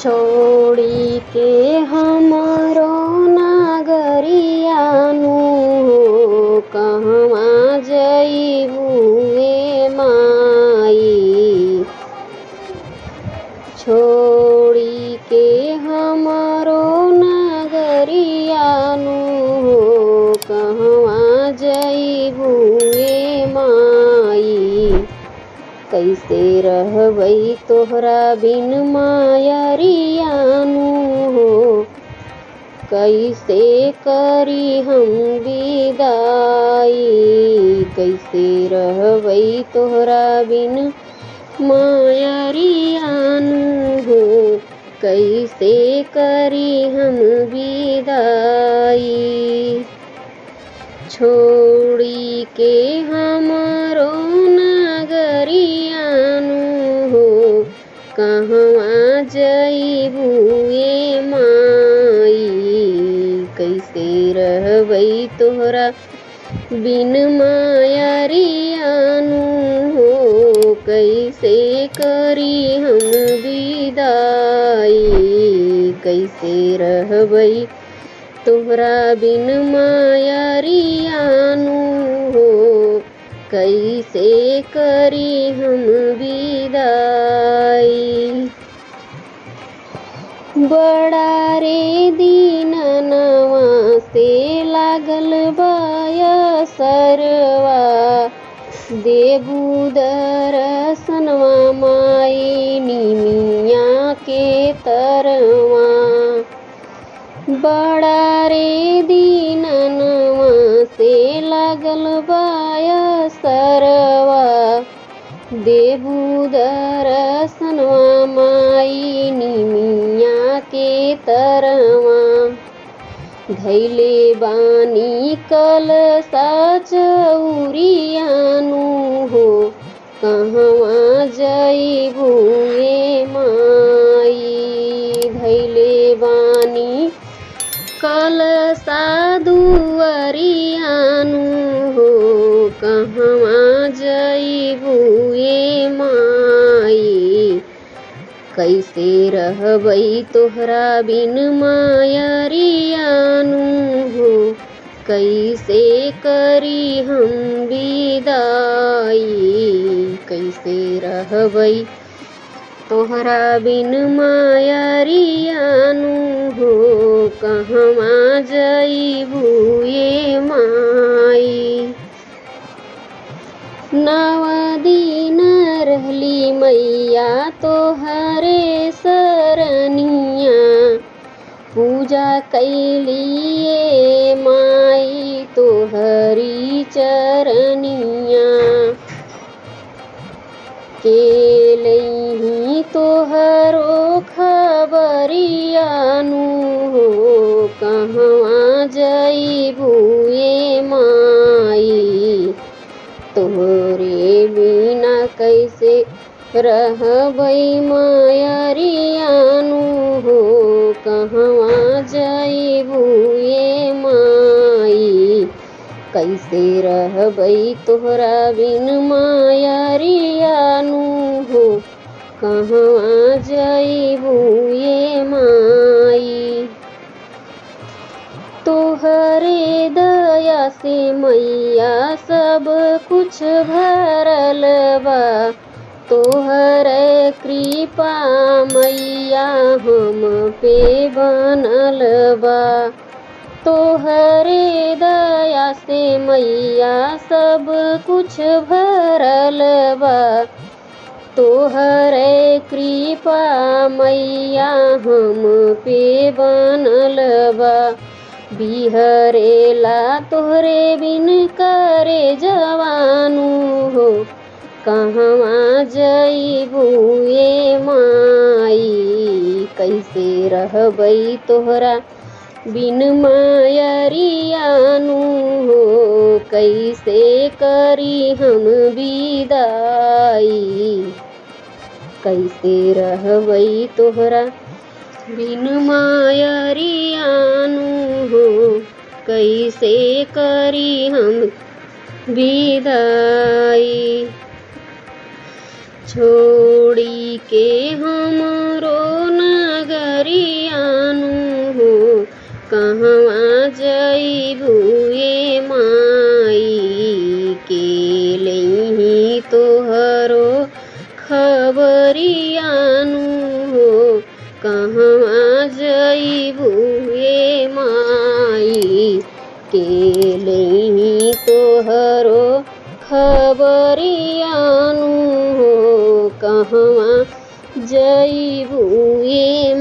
छोड़ी के हमरो नगरियानु हो कहवा जइबू ए माई। छोड़ी के हमरो नगरियानु हो कहवा जइबू ए माई। कैसे रहबै तोहरा बिन मायरियानु हो, कैसे करी हम विदाई। कैसे रहबै तोहरा बिन मायरियानु हो, कैसे करी हम विदाई। छोड़ी के हमरो नगरियानु हो कहवा जइबू ए माई। कैसे रहबै तोहरा बिन मायरियानु हो, कैसे करी हम विदाई। कैसे रहबै तोहरा बिन मायरियानु हो, कैसे करी हम विदाई। बड़ा रे दीननवा से लागल बायसरवा, देबू दरसनवा माई निमिया के तरवा। बड़ा रे दीननवा से लागल बायसरवा, देबू दरसनवा माई निमिया के तरवा। धैले बानी कलसा चौरियानु हो कहवा जइबू ए माई। धैले बानी कलसा दुअरियानु हो कहवा जइबू ए माई। कैसे रहबै तोहरा बिन मायरियानु हो, कैसे करी हम विदाई। कैसे रहबै तोहरा बिन मायरियानु हो, कहवा जइबू ए माई। नव दिन रहली मैया तोहरे सरनिया, पूजा कैलिए माई तोहरी चरनिया। के लैही तोहरो खबरियानु हो कहवा जइबू ए माई। तोहरे बिना कैसे रहबै मायरियानु हो, कहवा जइबू ए माई। कैसे रहबै तोहरा बिन मायरियानु हो, कहवा जइबू ए माई। तोहरे दया से मैया सब कुछ भरल बा, तोहरे कृपा मैया हम पे बनल बा। तोहरे दया से मैया सब कुछ भरल बा, तोहरे कृपा मैया हम पे बनल बा। बिहरेला तोहरे बिन करे जवानु हो, कहवा जइबू ए माई। कैसे रहबै तोहरा बिन मायरियानु हो, कैसे करी हम विदाई। कैसे रहबै तोहरा बिन मायरियानु हो, कैसे करी हम विदाई। छोड़ी के हमरो नगरियानु तोहरो खबरियानु हो, कहवा जइबू ए माई, के लही तोहरो खबरियानु हो, कहवा जइबू ए